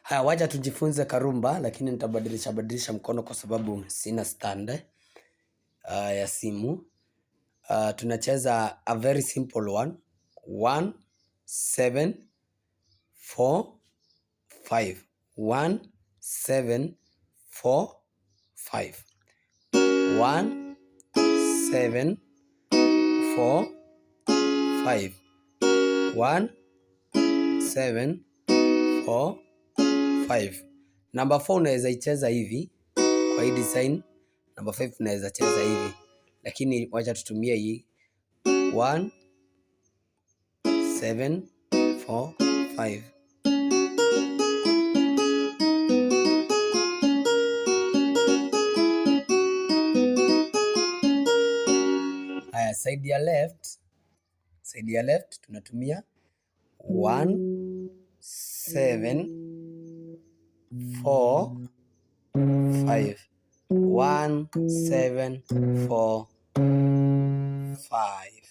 Haya, wacha tujifunze karumba, lakini nitabadilisha badilisha mkono kwa sababu sina stand ya simu. Tunacheza a very simple one. 1 7 4 5. 1 7 4 5. 1 7 4 5. 1 7 4 5. Number 4 unaweza icheza hivi kwa hii design. Number 5 unaweza cheza hivi, lakini wacha tutumie hii 1 7 4 5. Haya, side ya left, side ya left tunatumia 1 7 4 5. 1 7 4 5.